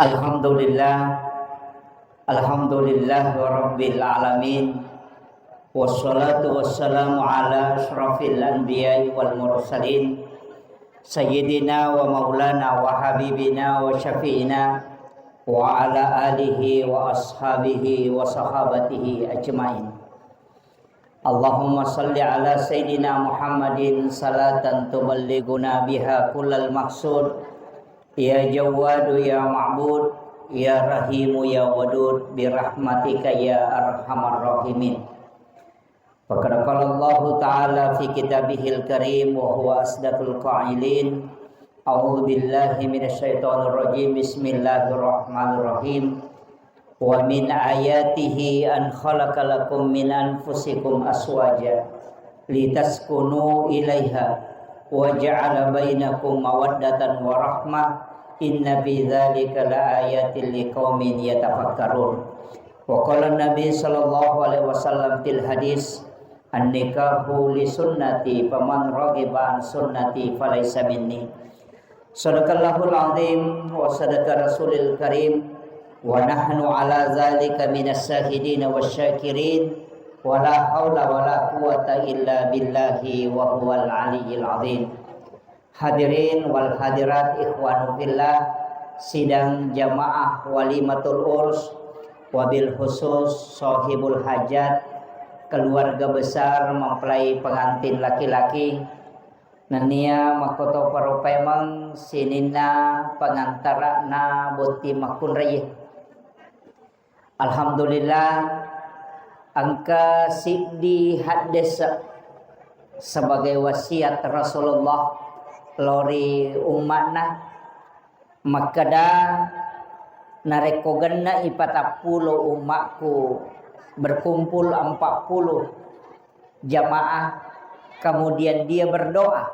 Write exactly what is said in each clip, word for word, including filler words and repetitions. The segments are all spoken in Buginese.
Alhamdulillah. Alhamdulillah Rabbil Alamin. Wassalatu wassalamu ala asyrafil anbiya'i wal mursalin. Sayyidina wa maulana wa habibina wa syafi'ina wa ala alihi wa ashabihi wa sahabatihi ajma'in. Allahumma salli ala Sayyidina Muhammadin salatan tuballighuna biha kullal maqsud. Ya Jawwadu ya Ma'bud, ya Rahimu ya Wadud, birahmatika ya arhamar rahimin. Faqad qala Allahu ta'ala fi kitabihil karim wa huwa asdaqul qailin. A'udzu billahi minasyaitonir rajim. Bismillahirrahmanirrahim. Wa min ayatihi an khalaqa lakum min anfusikum azwaja litaskunu ilaiha wa ja'ala bainakum mawaddatan wa rahmah, inna fi dzalika laayatil liqaumin yatafakkarun. Wa qala Nabi sallallahu alaihi wasallam fil hadis, "An-nikahu li sunnati, faman raghiba an sunnati falaysa minni." Sadaqallahul azim wa sadaqa rasulil karim, wa nahnu ala dzalika minas syahidin wasyakirin, wa la haula wa la quwwata illa billahi wa huwal aliyyil azim. Hadirin wal hadirat, ikhwanu fillah, sidang jamaah walimatul urs, wabil khusus sahibul hajat, keluarga besar mempelai pengantin laki-laki, nennia makkotoparo paimeng sininna pengantara'na botting makkunraie. Alhamdulillah, engka siddi haddese sebagai wasiat Rasulullah lao ri umma'na, makkeda, "Narekko genne'i patappulo umma'ku, berkumpul empat puluh jamaah, kemudian dia berdoa,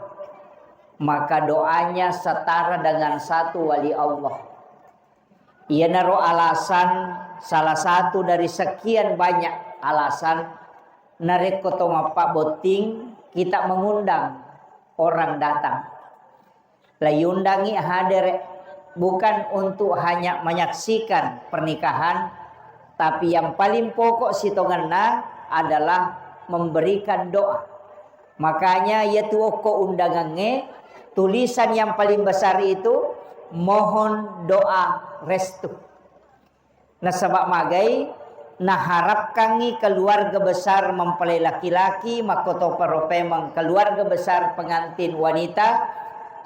maka doanya setara dengan satu wali Allah." Iyanaro alasan, salah satu dari sekian banyak alasan narekko to mappabbotting, kita mengundang orang datang. Layundangi hadere, bukan untuk hanya menyaksikan pernikahan, tapi yang paling pokok sitongenna adalah memberikan doa. Makanya, iyatu okko undangangnge, tulisan yang paling besar itu, "Mohon doa restu." Nasaba magai, naharapkangngi keluarga besar mempelai laki-laki, makkotoparo paimeng keluarga besar pengantin wanita,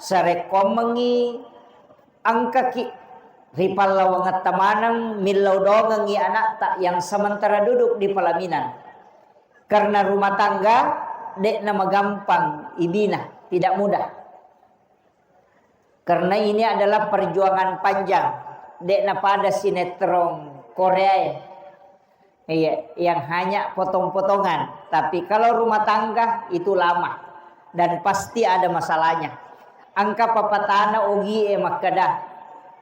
sarekkoammengngi engkaki ri pallawangetta maneng millau dongengngi anakta yang sementara duduk di pelaminan. Karena rumah tangga de'na magampang ibina, tidak mudah. Karena ini adalah perjuangan panjang, de'na pada sinetron Korea e. Iya, yang hanya potong-potongan. Tapi kalau rumah tangga itu lama dan pasti ada masalahnya. Engka papatana ogie makkeda,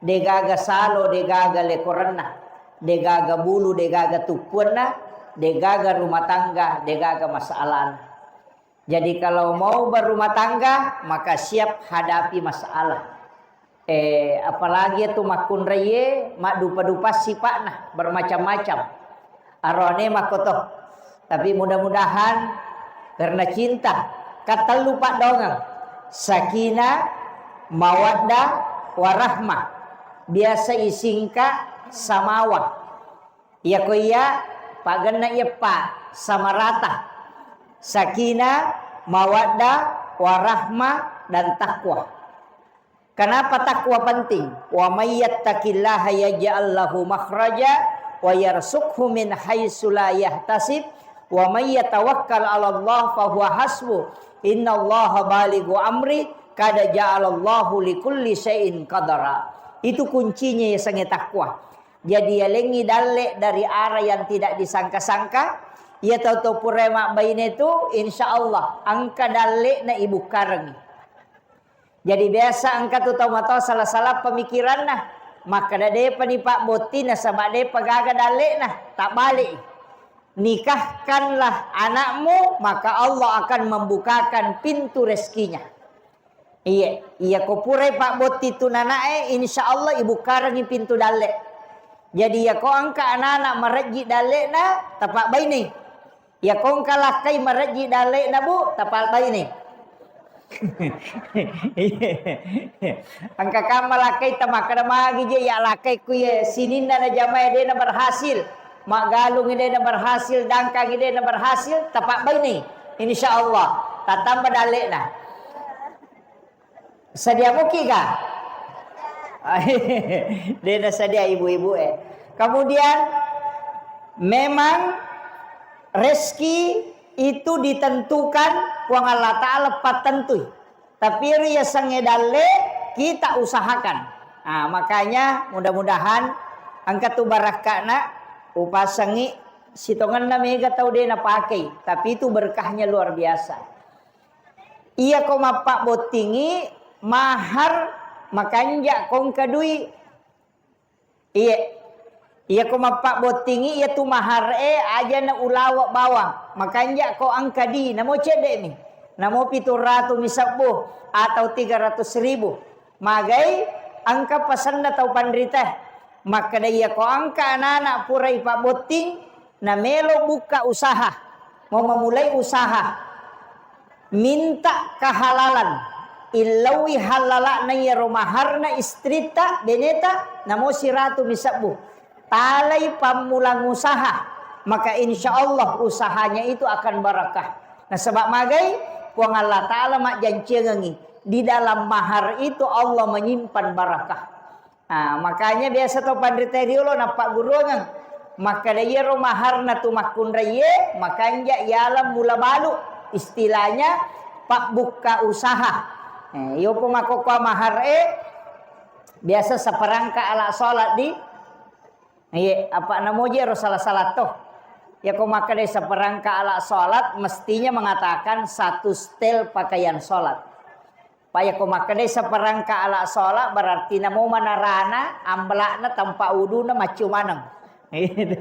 degaga salo, degaga lekorenna, degaga bulu, degaga tuppuanna, degaga rumah tangga, degaga masalahna. Jadi kalau mau berumah tangga, maka siap hadapi masalah. Eh, apalagi itu makkunraie, maddupa-dupa sipa'na, bermacam-macam. Arone makkoto. Tapi mudah-mudahan karena cinta, katellu paddongeng. Sakinah, mawaddah, warahmah. Biasa isingka samawa. Iyako iya, pagenna iyeppa samarata. Sakinah, mawaddah, warahmah, dan takwa. Kenapa takwa penting? "Wa may yattaqillaha yaj'al lahu makhraja wa yarzuqhu min haitsu la yahtasib, wa may yatawakkal 'alallah fa huwa hasbuh. Innallaha balighu amri, qad ja'alallahu likulli syai'in qadara." Itu kuncinya yasengnge takwa. Jadi, yalengngi dalle dari arah yang tidak disangka-sangka. Iya tau-tau pura mabbaine tu, insya Allah, engka dalle'na ibukkarengngi. Jadi, biasa engka tu tau matoa salah-salah pemikiranna. Makkeda, "Depa ni Pak Botti, nasaba depa gaga dalle'na." Tabbalik. Nikahkanlah anakmu, maka Allah akan membukakan pintu rezekinya. Iya, iya ko purai pabbotting tu nanae, insya Allah ibukkarengngi pintu dalle. Jadi iya ko engka anana marejji dalle'na, tapabbainei. Iya ko engka lakkai marejji dalle'na, Bu, tapabbainei. Engka kamma lakkai tamakkeda magi je, ya lakkai ku ye sininna na jamae de na berhasil. Maggalung de na berhasil, dangkang de na berhasil, tapabbainei. Insya Allah, tatamba dalle'na. Sadia muki ga? De na sadia ibu-ibu e. Kemudian memang rezeki itu ditentukan Puang Allah Ta'ala pattentui. Tapi ri yasengnge dalle kita usahakan. Nah, makanya mudah-mudahan engka tu barakka'na upasengi sitongenna mega tau de napakei, tapi itu berkahnya luar biasa. Iya ko mappabbottingi mahar makanja ko engka dui. Iya. Iya ko mappabbottingi iya tu mahar e aja na ulawa bawang. Makanja ko engka di namo cedde mi. Namo pitu ratu mi sebbu atau tiga ratus ribu. Magai engka pasenna tau panrita. Makkeda iya ko engka anana purai pabbotting na melo bukka usaha. Mau memulai usaha. Minta kehalalan. Illaui hallala'na iyaro maharna istritta, beneta, namo siratu mi sebbu. Talai pammulang usaha, maka insya Allah usahanya itu akan barakah. Nasaba magai, Puang Allah Ta'ala majjanciangengi. Di dalam mahar itu Allah menyimpan barakah. Ah, makanya biasa to panrita riolo nappagguruangeng. Makkeda iyaro maharna tu makkunraiye, makanja yaleng mula balu. Istilahnya pabbukka usaha. Eh, yopo makkokkoe mahar e, biasa seperangkat alat sholat di, iye, apa namoji ero salah-salah to. Ya ko makkeda seperangkat alat sholat, mestinya mengatakan satu setel pakaian sholat. Paya ko makkedai seperangka ala sholat, berarti namo manarana, ambalakna, tempat wuduna, maccio maneng. Gitu.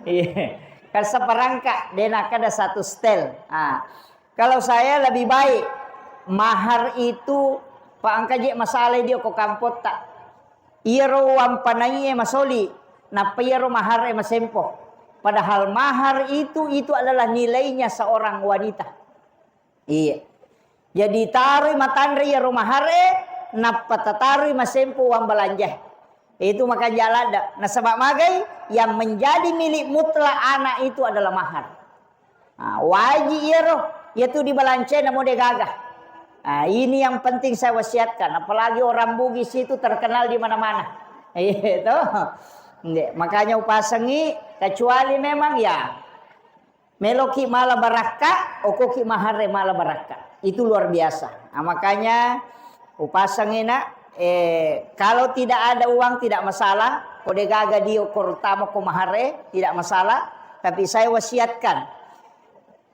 Iya. Kan seperangka, de nakkeda satu setel. Ah. Kalau saya lebih baik mahar itu, pa engka je masalah dio ko kampotta. Iyaro uang panaiye masoli, nappa iyaro mahar e masempo. Padahal mahar itu, itu adalah nilainya seorang wanita. Iya. Jadi taroi matanre iyaro mahar e, nappa tataroi masempo uang belanja. Itu makanja ladda. Nasaba magai, yang menjadi milik mutlak anak itu adalah mahar. Ah, waji iyaro, iyatu dibalanca namo de gaga. Ah, ini yang penting saya wasiatkan, apalagi orang Bugis itu terkenal di mana-mana. Iya, toh. Nde, makanya upasengi, kecuali memang ya meloki mala barakka, okoki mahar e mala barakka. Itu luar biasa. Nah, makanya upasengi nak, eh, kalau tidak ada uang tidak masalah, ko de gaga dio ko terutama ko mahar e, tidak masalah. Tapi saya wasiatkan,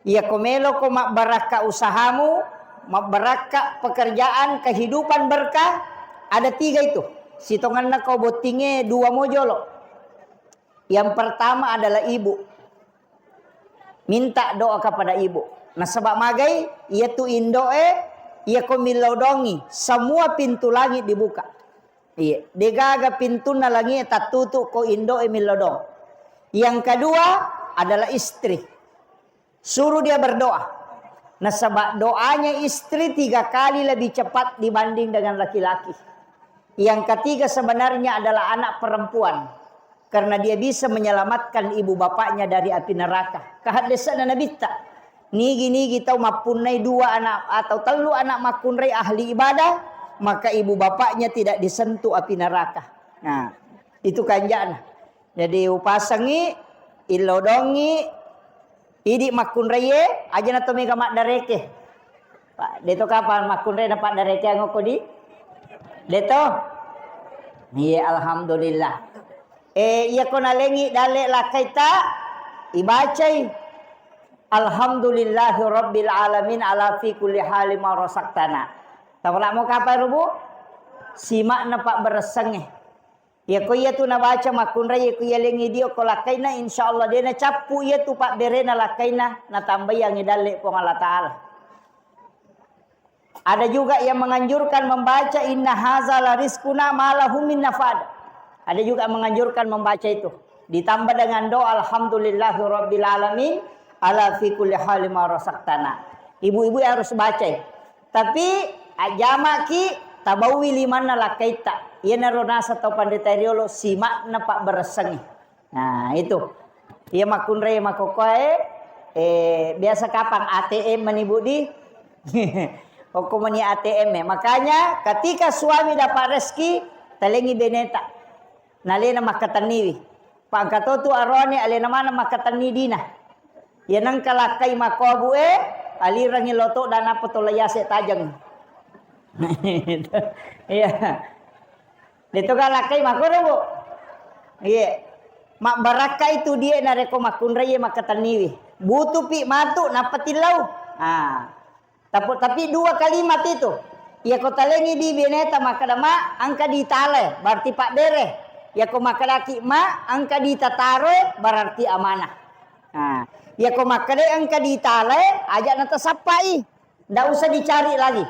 iya ko melo ko mabbarakka usahamu, mabbarakka pekerjaan, kehidupan berkah, ada tiga itu. Sitongenna ko bottinge dua mojolo. Yang pertama adalah ibu. Minta doa kepada ibu. Nasaba magai, iyatu indoe, iya ko millau dongi, semua pintu langit dibuka. Iya, degaga pintunna langit tattutu ko indoe millau dong. Yang kedua adalah istri. Suruh dia berdoa. Nasaba doanya istri tiga kali lebih cepat dibanding dengan laki-laki. Yang ketiga sebenarnya adalah anak perempuan. Karena dia bisa menyelamatkan ibu bapaknya dari api neraka. Kahaddesana Nabitta. Nigi-nigi tau mappunnai dua anak atau tellu anak makkunrai ahli ibadah, maka ibu bapaknya tidak disentuh api neraka. Nah, itu kanjana. Jadi upasengi, illodongi, idi makkunraie, aja na to mega maddareke. Pak, de to kapang makkunrai na paddareke angoko di? De to? Iya, alhamdulillah. Eh, iya ko nalengi dalle lakkaita, ibacai, "Alhamdulillahi rabbil alamin ala fi kulli hali ma rasaktana." Tapalamo kapang rubu? Simakna pabberessengnge. Iya ko iya tu nabaca makkunrai, iya ko iya lengi dio ko lakkaina, insya Allah de nacappu iya tu pabberena lakkaina, natambai angi dalle Puang Allah Ta'ala. Ada juga yang menganjurkan membaca inna haza la rizquna ma lahu min nafad. Ada juga menganjurkan membaca itu. Ditambah dengan doa alhamdulillahirabbil alamin ala fi kulli hali ma razaqtana. Ibu-ibu harus baca. Tapi ajamaki tabawi limanna lakkaitta. Iyanaro nasa tau panrita riolo sima'na pabberessengngi. Nah, itu. Iya makkunrai makokkoe, eh, biasa kapang A T M mani Budi. Okko mani A T M e. Makanya ketika suami dapat rezeki, talengi beneta. Nalena makkatenniwi. Pangkatotu arone alena mana makkatenni dina. Iya nengka lakkai makobu e, alirangi loto dan apa tola yase tajeng. Iya. Deto ga lakkai makkoro, Bu. Iya. Mabbarakka itu dia narekko makkunrai makkatenniwi. Butupi matu nappa tillau. Ah. Tapi, tapi dua kalimat itu. Iya ko talengi di bineta makkada ma engka ditale, berarti pabbere. Iya ko makkadaki ma engka ditataro, berarti amanah. Nah, iya ko makkada engka ditale, aja natasappai. Ndak usah dicari lagi.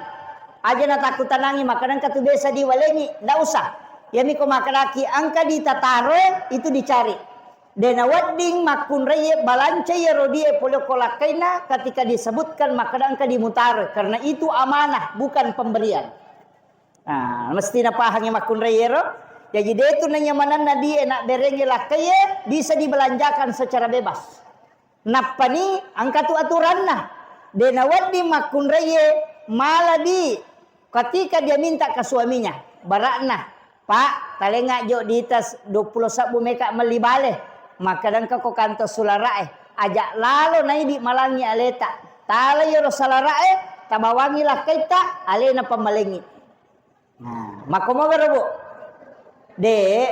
Aja natakkutanangi, makkada engka tu biasa diwalengi, ndak usah. Iyami ko makkadaki engka ditataro, itu dicari. De nawedding makkunraiye balanca iyaro die pole ko lakkainna ketika disebutkan makkada engka dimutaro, karena itu amanah, bukan pemberian. Nah, mesti napahangi makkunraiye ro. Jadi de tu nanyamananna die nak berengi lakkaiye bisa dibelanjakan secara bebas. Nappani engka tu aturanna. De nawedding makkunraiye mala di ketika dia minta ke suaminya. Barakna, "Pak, talenga jo ditas dua puluh sebbu meka melli bale." Makkada engka ko kantor sulara'e. Ajak lalo naidi malangi aleta. Tala yero salara'e, tabawangi lakkaitta, alena pammalengi. Nah, makko mogaro, Bu? Dek.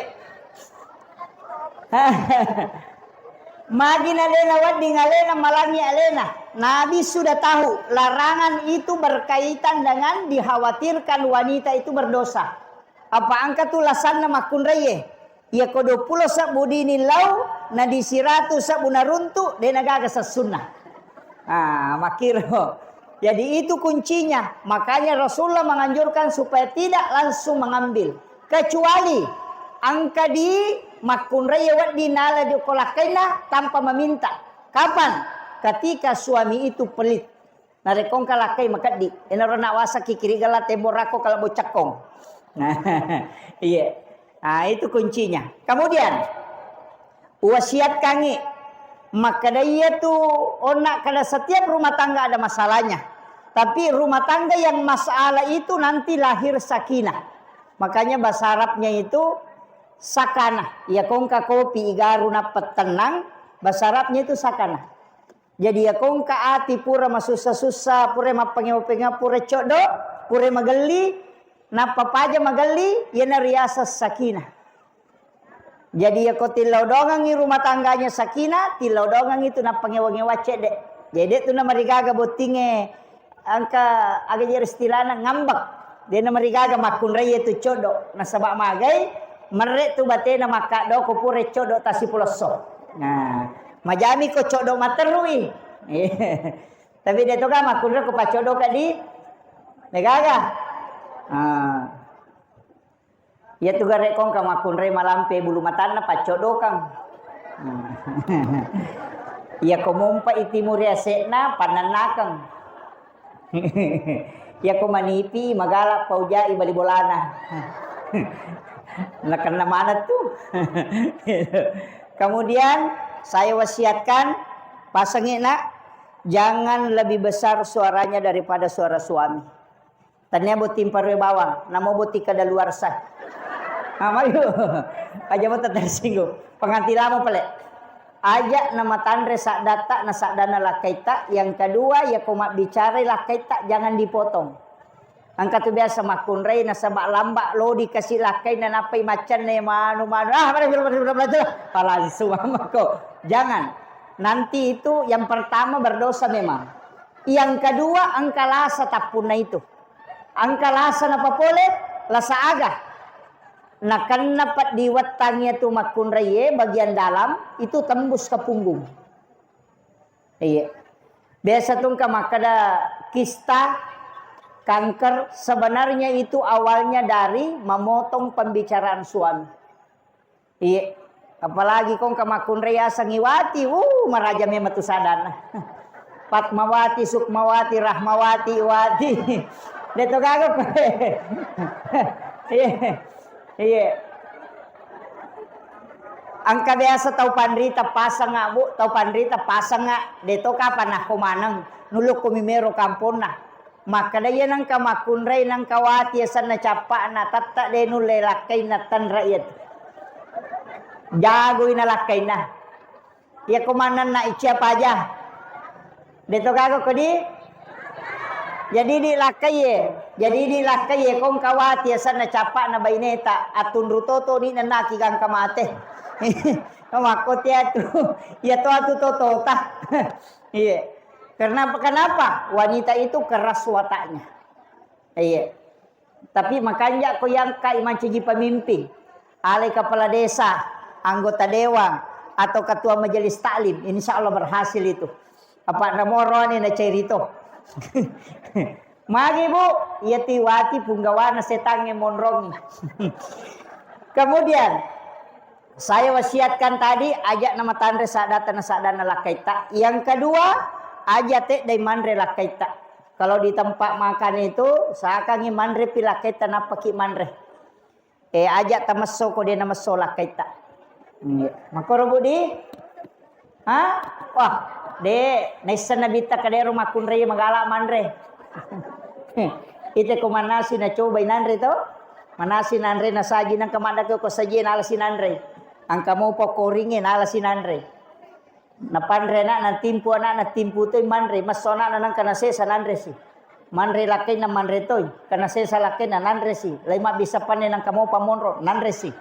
Magi na de nawedding alena malangi alena. Nabi sudah tahu larangan itu berkaitan dengan dikhawatirkan wanita itu berdosa. Apa engka tu lasanna makkunraiye. Iya ko dua puluh sebbu dini lau, na di siratu sebbu naruntu, de nagaga sessunna. Ah, makkiro. Jadi itu kuncinya. Makanya Rasulullah menganjurkan supaya tidak langsung mengambil. Kecuali engka di makkunraiye wedding nala di okko lakkainna tanpa meminta. Kapan? Ketika suami itu pelit. Narekko engka lakkai makeddi, enaro nawasakki kiri gala tembok rakko kala bocakkong. Iya. Ah, itu kuncinya. Kemudian, wasiatkangi, makkeda iya tu onna kada setiap rumah tangga ada masalahnya. Tapi rumah tangga yang masalah itu nanti lahir sakinah. Makanya bahasa Arabnya itu sakana. Iya kongka kopi igaru nappa tenang, bahasa Arabnya itu sakana. Jadi, iya kongka ati pura masussa-sussa, pura mappangewa-pangewa, pura coddo, pura magelli, nappa paja magelli, iyana riaseng sakinah. Jadi, iya ko tillau dongangngi rumah tangganya sakinah, tillau dongangngi tu nappangewa-ngewa cedde. Jadi, de tu namarigaga bottingnge engka aga jero istilahna ngambek. De namarigaga makkunrai tu coddo. Nasaba magai merre tu batena makkaddo ko pura coddo tasipulosso. Nah, majami ko coddo materui. Tapi de toga makkunrai ko pacoddo ka di negaga. Ah. Iya tu gare kongka makkunrai malampe bulu matanna paccodokang. Iya ko mompa i timuri asekna pannannakang. Iya ko manipi magala paujai bali bolana. Nakenna mana tu. Kemudian saya wasiatkan pasangi nak, jangan lebih besar suaranya daripada suara suami. Tania botting parue bawang, namo botting kadaluarsa. Ah, mayu. Aja mo tersinggung. Penganti lama pale. Aja namatanre saddatta na saddana lakkaitta. Yang kedua, ya ko mabbicarai lakkaitta jangan dipotong. Engka tu biasa makkunrai nasaba lamba lodi kasi lakkai na nappai maccanne manu manu. Ah, pada, pada, pada, pada, pada, langsung amako. Jangan. Nanti itu yang pertama berdosa memang. Yang kedua engka lasa tappunna itu. Engka lasa napapole, lasa aga. Nakenna peddi wettang iya tu makkunraiye bagian dalam itu tembus ke punggung. Iya. Biasa tu engka makkeda kista, Kanker sebenarnya itu awalnya dari memotong pembicaraan suami. Iya. Apalagi kong ka makkunrai aseng iwati, uh, maraja memang tu sadana. Fatmawati, Sukmawati, Rahmawati, Iwati. De to gaga ko. Iya. Iya. Engka biasa tau panrita pasengnga, Bu, tau panrita pasengnga, de to kapang nakko maneng, nulukku mimero kamponna. Makkeda iya nengka makkunrai, nengka wati asenna cappa'na, tette de nulle lakkainna tenre iya tu. Jagoi na lakkainna. Iya ko manenna iccia paja. De to gaga ko di? Jadi di lakkai ye. Jadi di lakkai ye kong kawati asenna cappa'na baineta. Attunru toto ni nennaki gangka mate. Makko tiatu. Iya to atu totota. Iya. Karena apa? Kenapa? Wanita itu keras wataknya. Iya. Tapi makanja ko yangka mancaji pemimpin, alai kepala desa, anggota dewan, atau ketua majelis taklim, insya Allah berhasil itu. Apa namoro ni na cerito. Magi, Bu, iya tiwati punggawana setangnge monrongi. Kemudian, saya wasiatkan tadi, aja na matanre sadata na sadana lakkaitta. Yang kedua, aja teddai manre lakkaitta. Kalau di tempat makan itu, sakangi manre pi lakkaitta nappaki manre. Eh, aja tamesso ko de namesso lakkaitta. Iya. Makoro, Budi? Ha? Wah, de, naisseng nabitta kadero makkunrai magala manre. Ite ko manasi nacobai nanre to? Manasi nanre nasaji nangka maddake ko saji nalasi nanre. Angka mopa koringe nalasi nanre. Napanre ana'na, timpu ana'na, timpu toi manre, messo ana'na nangka nasesa nanresi. Manre lakkainna manre toi, kana sesa lakkainna nanresi. Lai mabbissa panne nangka mopa monro nanresi.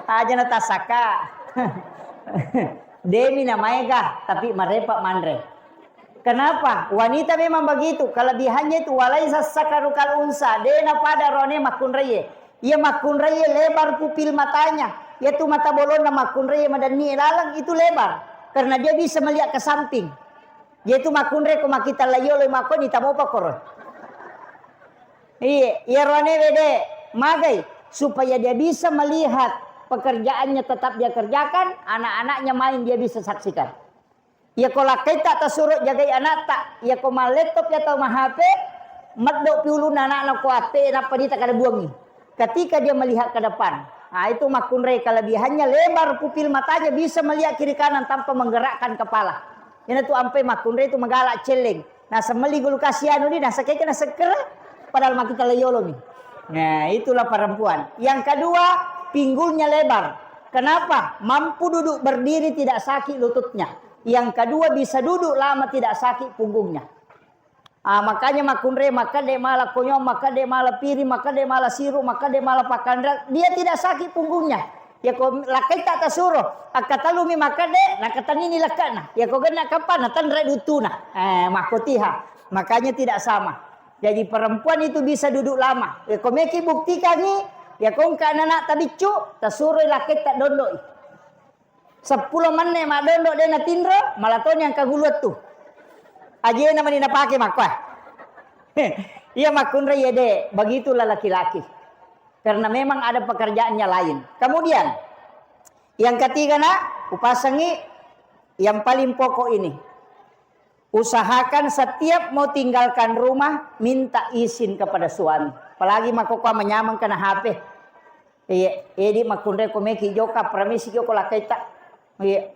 Aja na tasaka. Demi na maega, tapi marepa manre. Kenapa? Wanita memang begitu, kelebihannya itu walaisa sakaru kal unsa, de na pada rone makkunraie. Iya makkunraie lebar pupil matanya. Iya tu mata bolonna makkunraie madanni laleng itu lebar. Karena dia bisa melihat ke samping. Iya tu makkunrai ko makita layolo makko ni tamopa koro. Iya, iya rone wede magai supaya dia bisa melihat pekerjaannya tetap dia kerjakan, anak-anaknya main dia bisa saksikan. Iya ko lakkaitta tasuro jagai anatta, iya ko mallettop iya tau ma-H P, meddo pi ulunna anakna ko atte nappa dita kada buangi. Ketika dia melihat ke depan, nah itu makkunrai kelebihannya lebar pupil matanya bisa melihat kiri kanan tanpa menggerakkan kepala. Ina tu ampai makkunrai tu magala celleng. Nasa meli gulu kasi anu di, nasa keke nasa kere, padahal makita layolo mi. Nah, itulah perempuan. Yang kedua, pinggulnya lebar. Kenapa? Mampu duduk berdiri tidak sakit lututnya. Yang kedua bisa duduk lama tidak sakit punggungnya. Ah, makanya makkunrai, makkede mala konyong, makkede mala piring, makkede mala siru, makkede mala pakanra, dia tidak sakit punggungnya. Ya ko lakkaitta tasuro, akkatallumi makkede, nakatangini lakkana. Ya ko genna kappa, natanre dutuna. Eh, makkotiha. Makanya tidak sama. Jadi perempuan itu bisa duduk lama. Ya ko meki buktikangi, ya ko engka anak tabiccu, tasuro lakkaitta dondoi. Seppulo menne maddondo de natinro, malatoni engka guluettu. Ajena mani napake makkoa. Iya makkunrai iya de, begitulah laki-laki. Karena memang ada pekerjaannya lain. Kemudian, yang ketiga nak, upasangi yang paling pokok ini. Usahakan setiap mau tinggalkan rumah, minta izin kepada suami. Apalagi makkokkoe manyameng kena H P. Iya, edi makkunrai ko meki jokka, permisi jokka lakkaitta. Iya.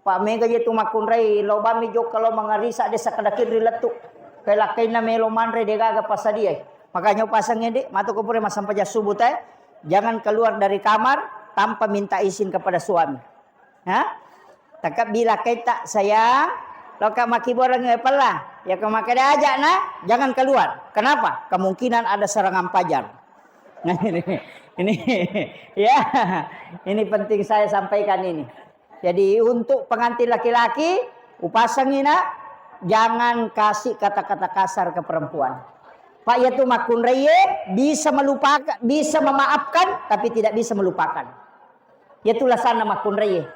Pa mega je tu makkunrai lo bammi jokka lo mangarisa de sakkadakin ri lettu. Kai lakkainna melo manre de gaga pasadiai. Makanya upasang edi, matu ko pura massempajang subuh te, jangan keluar dari kamar tanpa minta izin kepada suami. Ha? Takabbi lakkaitta, sayang, loka makkibuareng pella. Ya ko makkeda aja na, jangan keluar. Kenapa? Kemungkinan ada serangan pajar. Nah, ini, ini, ya, ini penting saya sampaikan ini. Jadi untuk pengantin laki-laki, upasangi nak, jangan kasih kata-kata kasar ke perempuan. Pak, ya tu makkunraie bisa melupakan, bisa memaafkan, tapi tidak bisa melupakan. Iyatu lasanna makkunraie.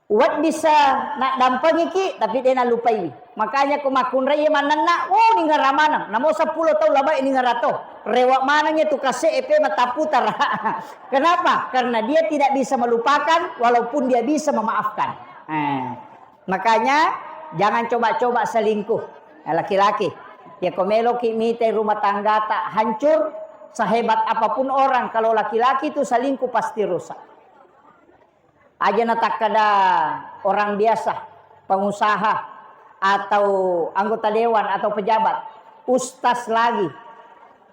Wedding sa naddampengiki, tapi de' nalupaiwi. Makanya ko makkunrai mannenna, oh, ningara maneng. Namo seppulo taung labai ningara to. Rewa maneng tu kase epe mataputara. Kenapa? Karena dia tidak bisa melupakan walaupun dia bisa memaafkan. Eh, makanya jangan coba-coba selingkuh. Eh, laki-laki. Ya ko meloki mite rumah tanggata hancur, sehebat apapun orang, kalau laki-laki itu selingkuh pasti rusak. Aja natakkeda orang biasa, pengusaha, atau anggota dewan, atau pejabat, ustaz lagi,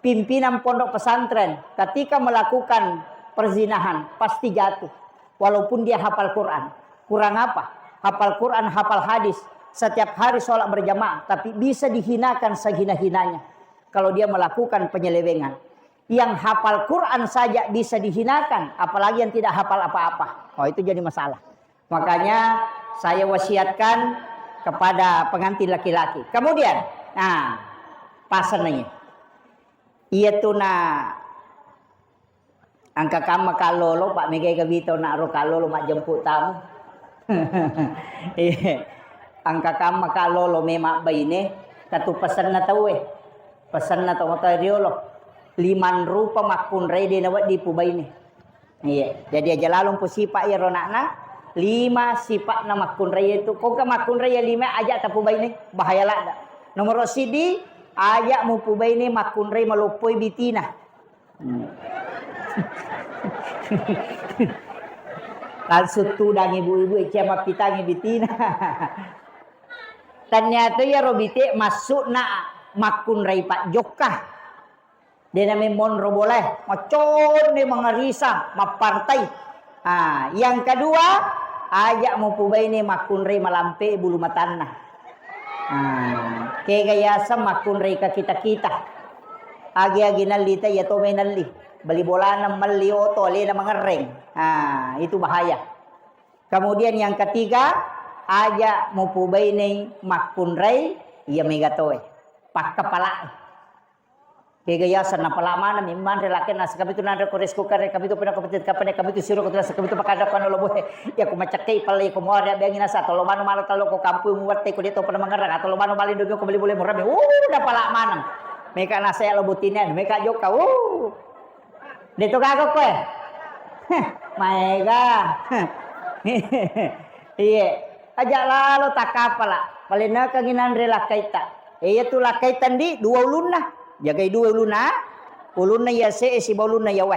pimpinan pondok pesantren, ketika melakukan perzinahan, pasti jatuh. Walaupun dia hafal Quran. Kurang apa? Hafal Quran, hafal hadis. Setiap hari sholat berjamaah, tapi bisa dihinakan segina-hinanya kalau dia melakukan penyelewengan. Yang hafal Quran saja bisa dihinakan, apalagi yang tidak hafal apa-apa. Oh, itu jadi masalah. Makanya saya wasiatkan kepada pengantin laki-laki. Kemudian, nah, pasannya. Iya tuh, nah, engka kamma kallolo, Pak, megai gabito na ro kallolo majjemput tamu. Iya. Engka kamma kallolo memang baine, katu pesenna tauwe. Pesenna to mata riolo. Limang rupa makkunrai de' nawedding pubaine. Iya, jadi aja lalong pusipa iyaro ana'na, lima sipa'na makkunrai itu. Ko engka makkunrai ya lima aja tapubaine, bahaya ladda. Nomoro sidi, aja mupubaine makkunrai maloppoi bitina. Hmm. Langsung tudang ibu-ibu, cia mappitangi bitina. Ternyata iyaro bite maksudna makkunrai pajjokka. De' namemmonro bolae, maconne, mangarisa, mappartai. Ah, yang kedua, aja mupubaine makkunrai malampe bulu matanna. Ah, kega yaseng makkunrai ka kita-kita. Agi-agi nalli ta iya to mai nalli. Beli bolana melli oto alena mangerreng. Ah, itu bahaya. Kemudian yang ketiga, aja mupubaine makkunrai iya mega toe. Pakkapala. Kega yaseng napala maneng mi manre lakena, sekabitu nanre ko rice cooker, kabitu pina ko peti kapane, kabitu siro ko tulang, sekabitu pakada ko anu lobohe. Ya ko macekkei pale ko muare beangi nasa, tolo manu mala talo ko kampung muwatte ko de' to pada mangerang, tolo manu mala Indomie ko beli bole murah mi. Uh, napala maneng. Meka nasa ya lobo tinen, meka jokka. Uh. De' to gaga koe. Heh, maega. Iye, aja lalo takkapala. Palennekengi nanre lakkaitta. Iya tu lakkaitta ndi dua ulunna. Jagai dua ulunna. Ulunna iya se'e siba ulunna iya wae.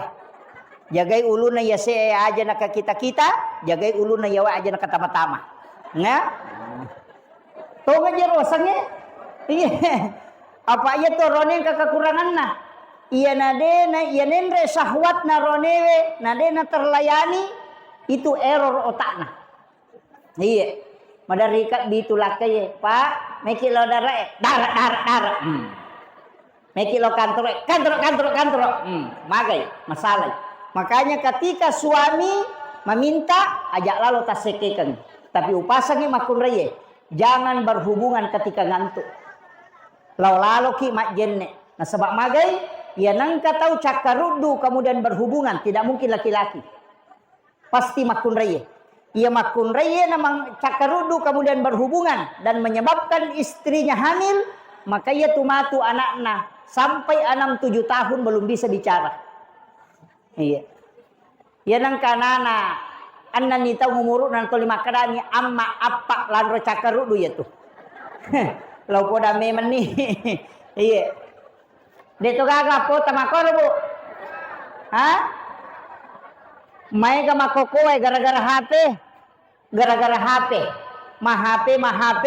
Jagai ulunna iya se'e aja nakakita-kita, jagai ulunna iya wae aja nakatama-tama. Nga? Tonga je rosangnge. Iya. Apa iya to roneng ka kekuranganna. Iya nadena, iya nenre syahwatna ronewe, nadena terlayani, itu error otakna. Iya. Maderri ka bitu lakkaie, Pak, meki lo dara e, dara, dara, dara. Hmm. Meki lo kantor e, kantor, kantor, kantor. Hmm. Magai, masalah. Makanya ketika suami meminta, aja lalo tasekekeng. Tapi upasangi makkunraie, jangan berhubungan ketika ngantuk. Lao laloki majjenne. Nasaba magai, iya nengka tau cakkaruddu kemudian berhubungan, tidak mungkin laki-laki. Pasti makkunraie. Iya makkunraie namang cakkaruddu kemudian berhubungan dan menyebabkan istrinya hamil, maka iya tu matu anakna sampai enam tujuh tahun belum bisa bicara. Iya. Iya nengka anana, ennenni taung umuru'na tuli makkedani, "Amma, appa, lanro cakkaruddu iya tu." Lao poda memenni. Iya. De' to gaga pota makkoro, Bu. Ha? Maega makkokkoe gara-gara H P. Gara-gara H P. Ma H P, ma H P,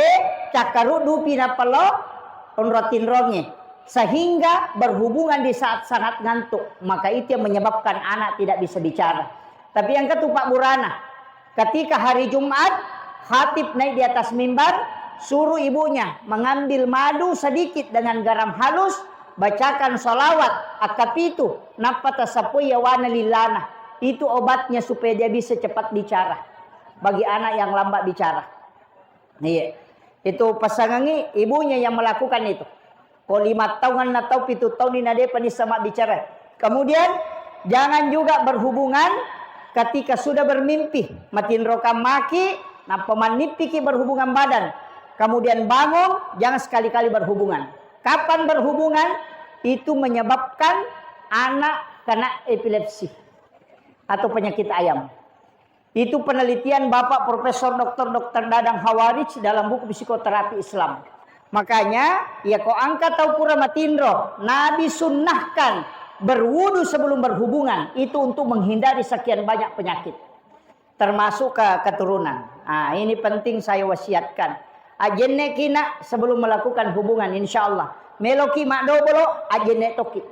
cakkaruddupi nappa lo onrong tinrongnge. Sehingga berhubungan di saat sangat ngantuk. Maka itu yang menyebabkan anak tidak bisa bicara. Tapi yang ketupat burana, ketika hari Jumat, khatib naik di atas mimbar, suruh ibunya mengambil madu sedikit dengan garam halus, bacakan salawat, akka pitu, nappa tasapoi yawana lilana. Itu obatnya supaya dia bisa cepat bicara. Bagi anak yang lambat bicara. Iya. Itu pasangangi ibunya yang melakukan itu. Ko lima taunna tau, pitu taunni nadepa nissa mabbicara. Kemudian, jangan juga berhubungan ketika sudah bermimpi. Matinrokan maki, Apa mannippiki berhubungan badan, kemudian bangun, jangan sekali-kali berhubungan. Kapan berhubungan, itu menyebabkan anak kena epilepsi atau penyakit ayam. Itu penelitian Bapak Profesor Doktor Doktor Dadang Hawarij dalam buku Psikoterapi Islam. Makanya, ya ko engka tau pura matinro, Nabi sunnahkan berwudu sebelum berhubungan, itu untuk menghindari sekian banyak penyakit, termasuk ke keturunan. Ah, ini penting saya wasiatkan. Ajenne kina sebelum melakukan hubungan, insya Allah. Meloki madobolo, ajenne toki.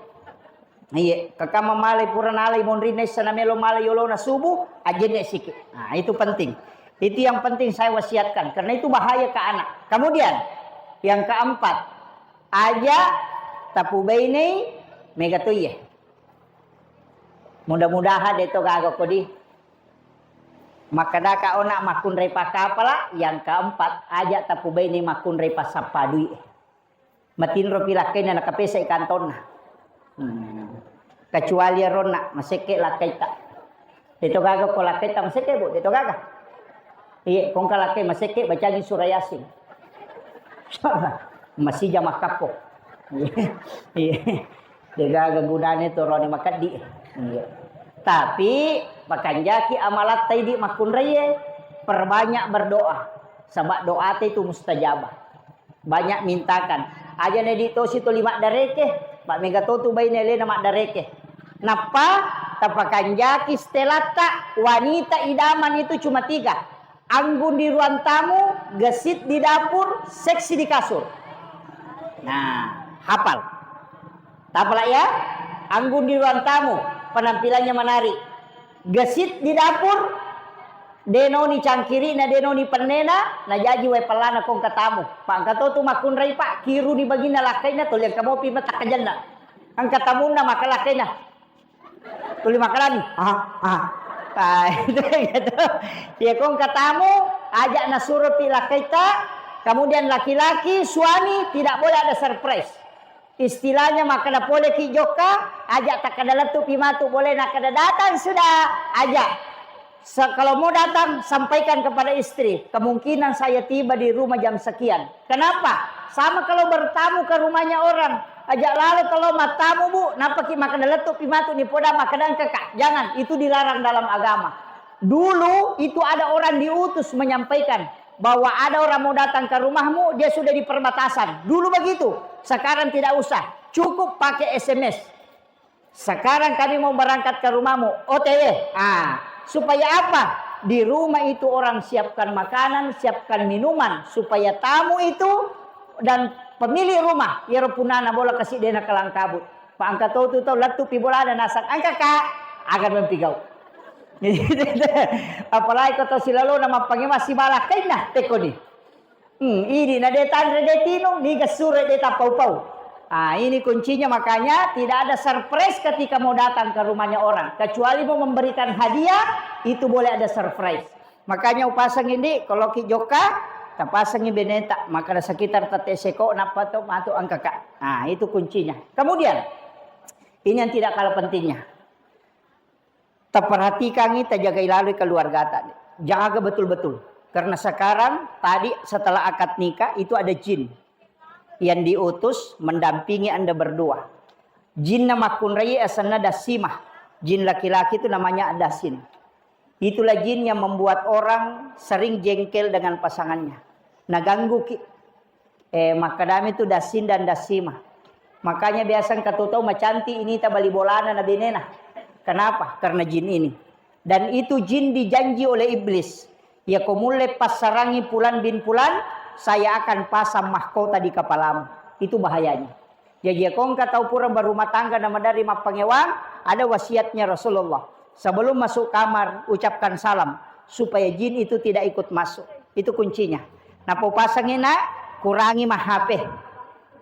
Iye, kakama malai pura nalai monrinna issa namelo malai yolona subuh, ajenne siki. Nah, itu penting. Itu yang penting saya wasiatkan, karena itu bahaya ke anak. Kemudian, yang keempat, aja tapubainei mega toiye. Mudah-mudahan de to gaga kodi. Makkedaka ona makkunrai pakapala, yang keempat, aja tapubainei makkunrai passappa dui. Matinropi lakkainna nakapesai kantonna. Hmm. Kecuali eronna, masekke lakkaitta. De to gaga ko lakkaitta masekke, Bu, de to gaga. Iye, kongka lakkai masekke, bacangi surah Yasin. Masija makkappo. Iye. De gaga gunane to roni makeddi. Iye. Tapi, pakanjaki amalatta idi makkunraie, perbanyak berdoa. Sebab doa te itu mustajabah. Banyak mintakan. Aja ne di tosi tuli maddareke, Pak, mega to tu baine lena maddareke. Nappa tapakanjaki stelatta, wanita idaman itu cuma tiga. Anggun di ruang tamu, gesit di dapur, seksi di kasur. Nah, hafal. Tapala ya, anggun di ruang tamu, penampilannya menarik. Gesit di dapur, denoni cangkirina, denoni pennena, najaji wae pellana kongka tamu. Pak, engka to tu makkunrai, Pak, kiruni baginna lakkainna, tuli engka mopi mata kajanna. Engka tamunna maka lakkainna. Tuli makalani. Ah, ah. Ah, itu gitu. Ya kongka tamu, ajak nasuropi lakkaita, kemudian laki-laki, suami tidak boleh ada surprise. Istilahnya makkeda poleki jokka, aja takkeda lettupi matu, boleh nakkeda datang sudah, aja. Sa-, kalau mau datang, sampaikan kepada istri, kemungkinan saya tiba di rumah jam sekian. Kenapa? Sama kalau bertamu ke rumahnya orang. Aja lalo kalau mattamu, Bu, napaki makkeda lettupi matu ni poda makkeda engka, Kak. Jangan, itu dilarang dalam agama. Dulu itu ada orang diutus menyampaikan bahwa ada orang mau datang ke rumahmu, dia sudah di perbatasan. Dulu begitu, sekarang tidak usah. Cukup pakai S M S. Sekarang kami mau berangkat ke rumahmu, O T W. Ah, supaya apa? Di rumah itu orang siapkan makanan, siapkan minuman, supaya tamu itu dan pemilik rumah, iyaro punana bola kasi dena kalangkabut. Pak, engka to tu tau lettupi bolana nasang, engka, Kak, akan mempigau. Apalagi ko tau silalona mappangewa sibala kainna, tekkoni. Hmm, idi na de tanre de tinung, niga sure de tapau-pau. Ah, ini kuncinya, makanya tidak ada surprise ketika mau datang ke rumahnya orang. Kecuali mau memberikan hadiah, itu boleh ada surprise. Makanya upasang ini, kalau ki jokka, tapasangi beneta, maka ada sekitar tette seko, nappa to matu engka, Kak. Ah, itu kuncinya. Kemudian, ini yang tidak kalah pentingnya. Taperhatikangi, tajagai lalui keluargata. Jaga betul-betul. Karena sekarang, tadi setelah akad nikah, itu ada jin yang diutus mendampingi Anda berdua. Jinna makkunrai asenna Dasimah. Jin laki-laki itu namanya Dasin. Itulah jin yang membuat orang sering jengkel dengan pasangannya. Naganggu ki. Eh, makkedami tu Dasin dan Dasima. Makanya biasa engka tu tau macanti ini tabali bolana na benena. Kenapa? Karena jin ini. Dan itu jin dijanji oleh iblis. Ya ko mulle passarangi Pulan bin Pulan, saya akan pasang mahkota di kepalamu. Itu bahayanya. Jaji, ko engka tau pura berumah tangga na maderri mappangewang, ada wasiatnya Rasulullah. Sebelum masuk kamar, ucapkan salam supaya jin itu tidak ikut masuk. Itu kuncinya. Nappa upasangi, Nak, kurangi ma-H P.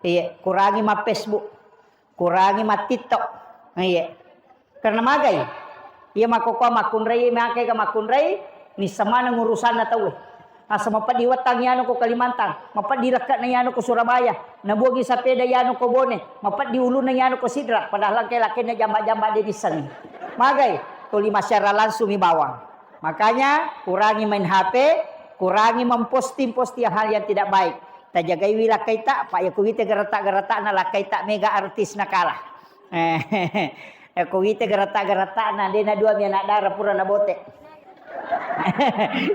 Iya, kurangi ma-Facebook. Kurangi ma-TikTok. Iya. Karena magai? Iya makkokkoe makkunrai, magai ga makkunrai, nisseng maneng urusanna tauwe. Asa mapeddi wettang yanu ko Kalimantan, mapeddi lekke'na yanu ko Surabaya, nabuangi sapeda yanu ko Bone, mapeddi ulunna yanu ko Sidrap, padahal engkai lakkainna jamba-jamba de nissengngi. Magai? Tuli massiara langsung mi bawang. Makanya kurangi main H P, Kurangi memposting-posting hal yang tidak baik. Tajagaiwi lakkaita, Pak, ya kuwite gerata-gerata na lakkaita mega artis nakala. Eh, ya kuwite gerata-gerata na dena dua mi anak dara pura nabote.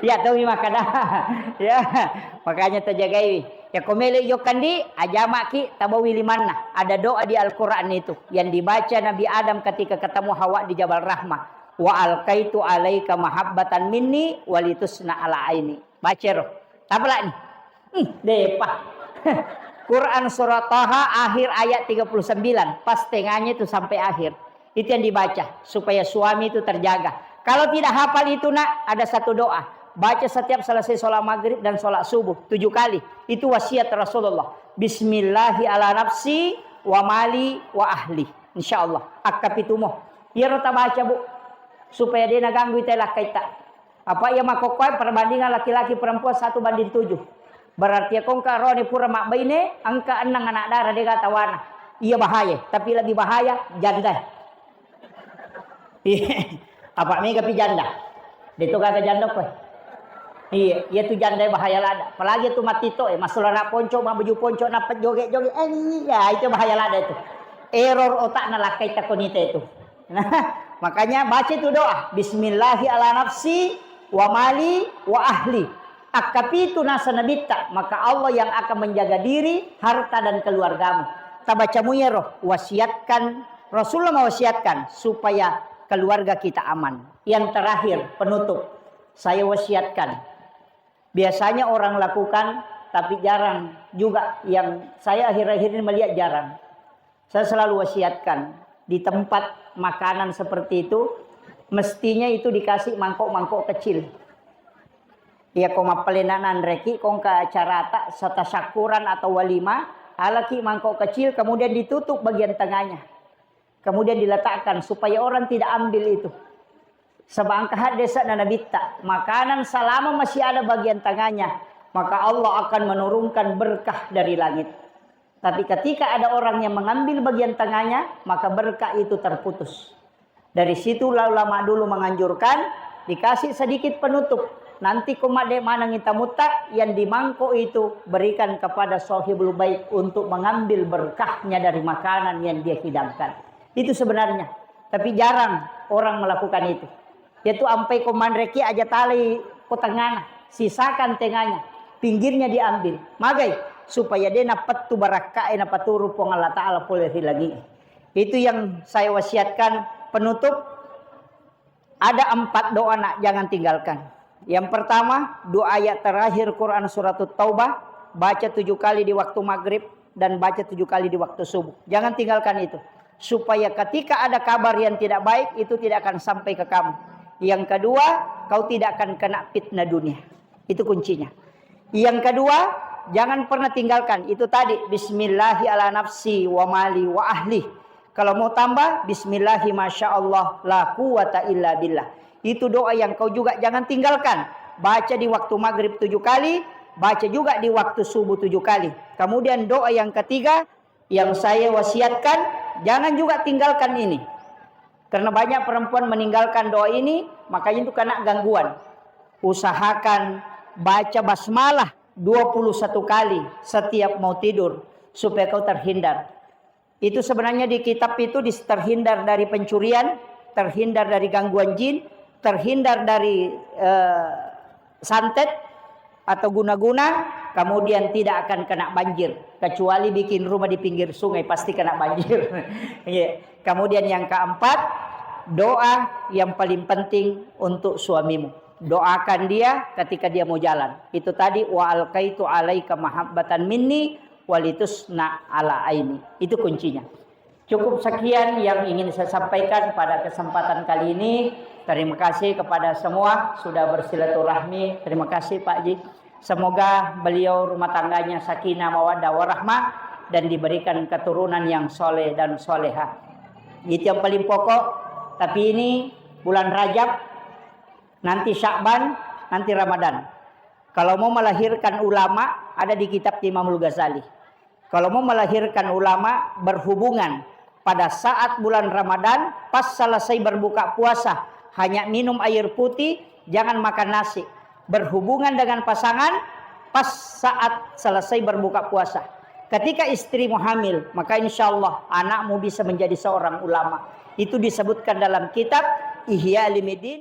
Ya, tahu mi makkada. Ya, makanya tajagaiwi. Ya, ko melo jokkandi, ajamaki, tabawi limanna. Ada doa di Al-Quran itu yang dibaca Nabi Adam ketika ketemu Hawa di Jabal Rahmah. "Wa alqaitu alaika mahabbatan minni walitusna ala aini." Baca ro. Tapalani. Hmm, depa. Quran surah Taha akhir ayat tiga puluh sembilan. Pas tengahnya itu sampai akhir. Itu yang dibaca supaya suami itu terjaga. Kalau tidak hafal itu, Nak, ada satu doa. Baca setiap selesai sholat maghrib dan sholat subuh tujuh kali. Itu wasiat Rasulullah. "Bismillahi ala nafsi wa mali wa ahli." Insya Allah. Akkapitumo. Iyaro tabaca, Bu. Supaya dia naganggu ita lakkaita. Apa iya makkokkoe perbandingan laki-laki perempuan satu banding tujuh. Berarti ya kongka rone pura mabbaine, engka enneng anak dara dega tawana. Iya bahaya, tapi lebih bahaya janda. Iya. Apa mega pi janda? Deto gaga janda koe. Iya, iya tu janda bahaya lada. Apalagi tu matito e, masulana ponco, mabaju ponco, napet joget-joget. Eh, iya, itu bahaya lada itu. Error otakna lakkai takonita itu. Nah, makanya baca itu doa, "Bismillahi ala nafsi wa mali wa ahli." Akkapitu nasa nabitta, maka Allah yang akan menjaga diri, harta dan keluargamu. Tabacamu yero, wasiatkan, Rasulullah mewasiatkan supaya keluarga kita aman. Yang terakhir, penutup, saya wasiatkan. Biasanya orang lakukan, tapi jarang juga yang saya akhir-akhir ini melihat jarang. Saya selalu wasiatkan, di tempat makanan seperti itu, mestinya itu dikasih mangkok-mangkok kecil. Iya, ko mappalena nanreki, ko engka acarata, satasakkuran atau walima, alaki mangkok kecil, kemudian ditutup bagian tengahnya. Kemudian diletakkan supaya orang tidak ambil itu. Sebab engka haddese'na Nabitta, makanan selama masih ada bagian tengahnya, maka Allah akan menurunkan berkah dari langit. Tapi ketika ada orang yang mengambil bagian tengahnya, maka berkah itu terputus. Dari situlah ulama dulu menganjurkan, dikasih sedikit penutup. Nanti ko madde manengi tamutta, yang di mangkok itu berikan kepada sahibul bait untuk mengambil berkahnya dari makanan yang dia hidangkan. Itu sebenarnya. Tapi jarang orang melakukan itu. Yaitu ampai ko manreki aja talai ko tengahna, sisakan tengahnya, pinggirnya diambil. Magai? Supaya de napettu barakkae napaturu Puang Allah Ta'ala pole ri langi. Itu yang saya wasiatkan penutup. Ada empat doa, Nak, jangan tinggalkan. Yang pertama, dua ayat terakhir Quran Suratut Taubah, baca tujuh kali di waktu maghrib dan baca tujuh kali di waktu subuh. Jangan tinggalkan itu. Supaya ketika ada kabar yang tidak baik, itu tidak akan sampai ke kamu. Yang kedua, kau tidak akan kena fitnah dunia. Itu kuncinya. Yang kedua, jangan pernah tinggalkan. Itu tadi, "Bismillahi ala nafsi wa mali wa ahli." Kalau mau tambah, "Bismillahi masya Allah la quwata illa billah." Itu doa yang kau juga jangan tinggalkan. Baca di waktu maghrib tujuh kali, baca juga di waktu subuh tujuh kali. Kemudian doa yang ketiga, yang saya wasiatkan, jangan juga tinggalkan ini. Karena banyak perempuan meninggalkan doa ini, makanya itu kena gangguan. Usahakan baca basmalah dua puluh satu kali setiap mau tidur, supaya kau terhindar. Itu sebenarnya di kitab itu dis-, terhindar dari pencurian, terhindar dari gangguan jin, terhindar dari, eh, santet atau guna-guna, kemudian tidak akan kena banjir. Kecuali bikin rumah di pinggir sungai, pasti kena banjir. Iya. Kemudian yang keempat, doa yang paling penting untuk suamimu. Doakan dia ketika dia mau jalan. Itu tadi, "Wa alqaitu alaika mahabbatan minni walitusna ala aini." Itu kuncinya. Cukup sekian yang ingin saya sampaikan pada kesempatan kali ini. Terima kasih kepada semua sudah bersilaturahmi. Terima kasih, Pak Ji. Semoga beliau rumah tangganya sakinah, mawaddah, warahmah, dan diberikan keturunan yang soleh dan soleha. Itu yang paling pokok. Tapi ini bulan Rajab, nanti Sya'ban, nanti Ramadan. Kalau mau melahirkan ulama, ada di kitab Imamul Ghazali. Kalau mau melahirkan ulama, berhubungan pada saat bulan Ramadan, pas selesai berbuka puasa, hanya minum air putih, jangan makan nasi. Berhubungan dengan pasangan pas saat selesai berbuka puasa. Ketika istrimu hamil, maka insya Allah anakmu bisa menjadi seorang ulama. Itu disebutkan dalam kitab Ihya Ulumuddin.